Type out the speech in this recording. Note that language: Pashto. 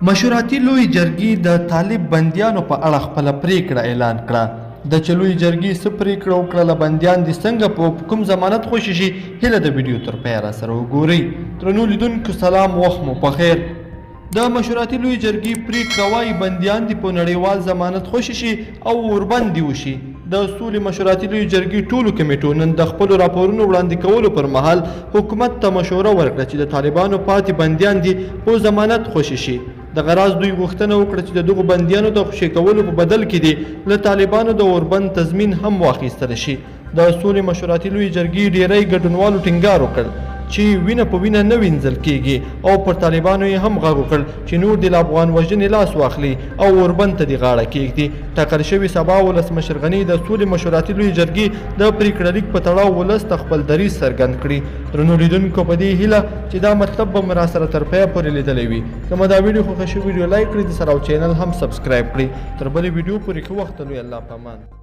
مشوراتي لویې جرګې د طالب بندیانو په اړه خپله پرېکړه اعلان کړه. د چې لویې جرګې څه پرېکړه وکړله، بندیان دې څنګه په کوم ضمانت خوشې شي، هیله د ویډیو تر پایه راسره وګورئ. درنو لیدونکو سلام، وخت مو پخیر. د مشوراتي لویې جرګې پرېکړه وايي، بندیان دې په نړیوال ضمانت خوشې شي او اوربند دې وشي. د سولې مشوراتي لویې جرګې ټولو کمېټو نن د خپلو راپورونو وړاندې کولو پر مهال حکومت ته مشوره ورکړه چې د طالبانو پاتې بندیان دې په ضمانت خوشې شي. دغه راز دوی غوښتنه وکړه چې د دغو بندیانو د خوشې کولو په بدل کې دې له طالبانو د اوربند تضمین هم واخیستل شي. د سولې مشوراتي لویې جرګې ډېری ګډونوالو ټینګار وکړ چې وینه په وینه نه وینځل کېږي او پر طالبانو یې هم غږ وکړ چې نور دې له افغان وژنې لاس واخلي او اوربند ته دې غاړه کېږدي. ټاکل شوې سبا ولسمشر غني د سولې مشوراتي لویې جرګې د پرېکړه لیک په تړاو ولس ته خپل دریځ څرګند کړي. درنو لیدونکو په دې هیله چې دا مطلب به مو راسره تر پایه پورې لیدلی وي. که مو دا ویډیو خوښه شوې، ویډیو لایک کړئ، د سره او چینل هم سبسکرایب کړئ. تر بلې ویډیو پورې ښه وخت، لوی الله په امان.